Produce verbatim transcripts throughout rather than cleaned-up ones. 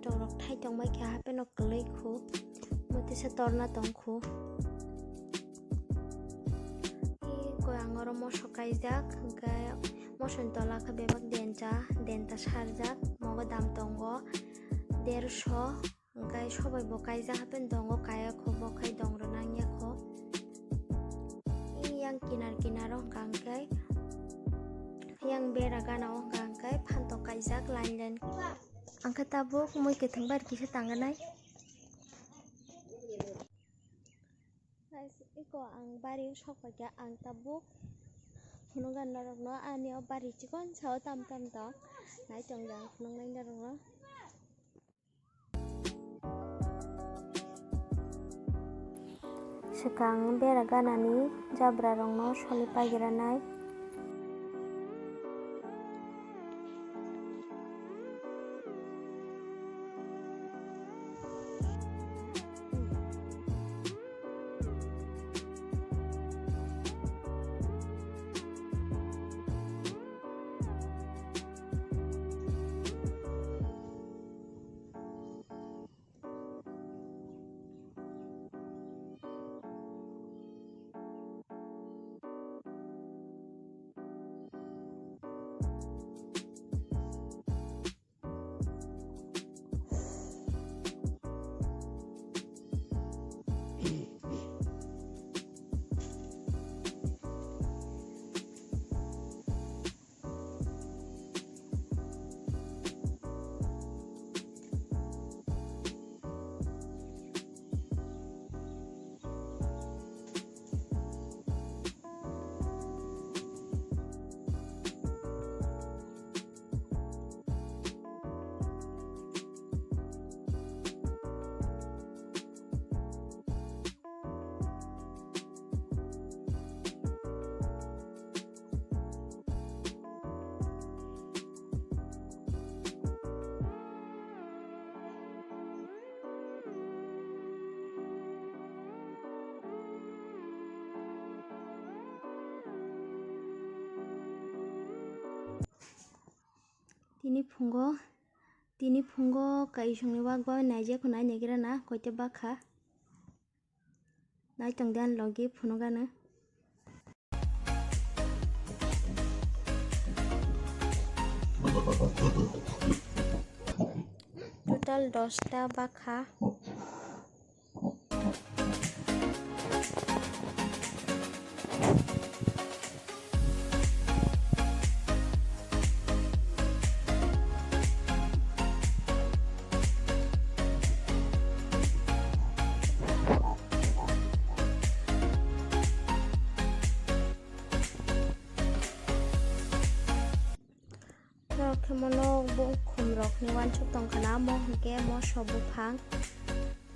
Rok thai tongbai khe hapheno kwlwi khu, motisa torna tong khu. Tei koi ang oro moso kaijak, hwnkhe mosoni tola khe bebak dencha, denta sarjak, mogo dam tongo derso, hwnkhe sobai bo kaijak hapheno dongo kaya kho, bo khai dong rw nangya kho. Yang kinar kinaro hwnkha hwnkhe, yang bera gana o hwnkha hwnkhe phantok kaijak line line. Ang khe tabuk mui kwthwng bar kisa tanganai. Guys, eko ang bari o sok paikha, ang tabuk phunukgani norokno, ani o bari chikon sao tam tam tong, nai tong di ang phunuknai norokno. Swkang bera ganani jabra rokno soli paigra nai. Tini phungo, tini phungo kaisongni wak bai naijak nai naigra na koite bakha. Naitong de ani logi phunukgano. Total dosta bakha. Norok khe mono bo khum rok ni uansuk tong khana, mo hwnkhe moso buphang.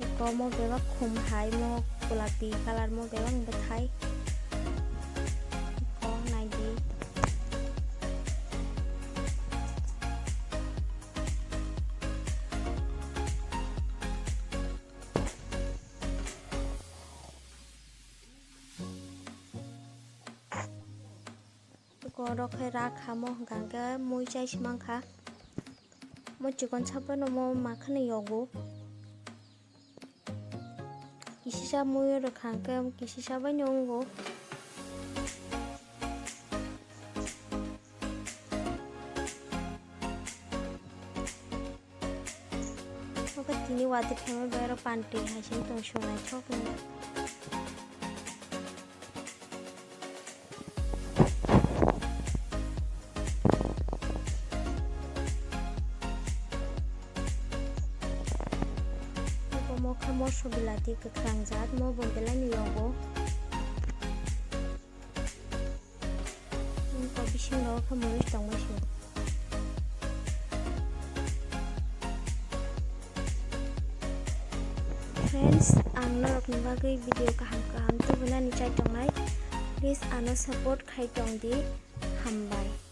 Eko mo bebak khum hai, mo golapi colour, mo bebak bwthai. Eko naidi. Eko oro khe rak hamo hwnkha hwnkhe mui chai si mankha. Mo chikon saphano mo makhano yogo. Kisisa mui rwkha hwnkhe kisisa baino wngo. Oke, tini watwi phaima bai oro panti hai se tong sung naithok ni. Omo khe moso bilati kwkhwrang jat, mo bo belai ni yogo. Eko bisingo khe morish tongma se. Friends, ang norokni bagwi video kaham kaham tubunani chai tongnai. Please ano support khai tong di. Hambai.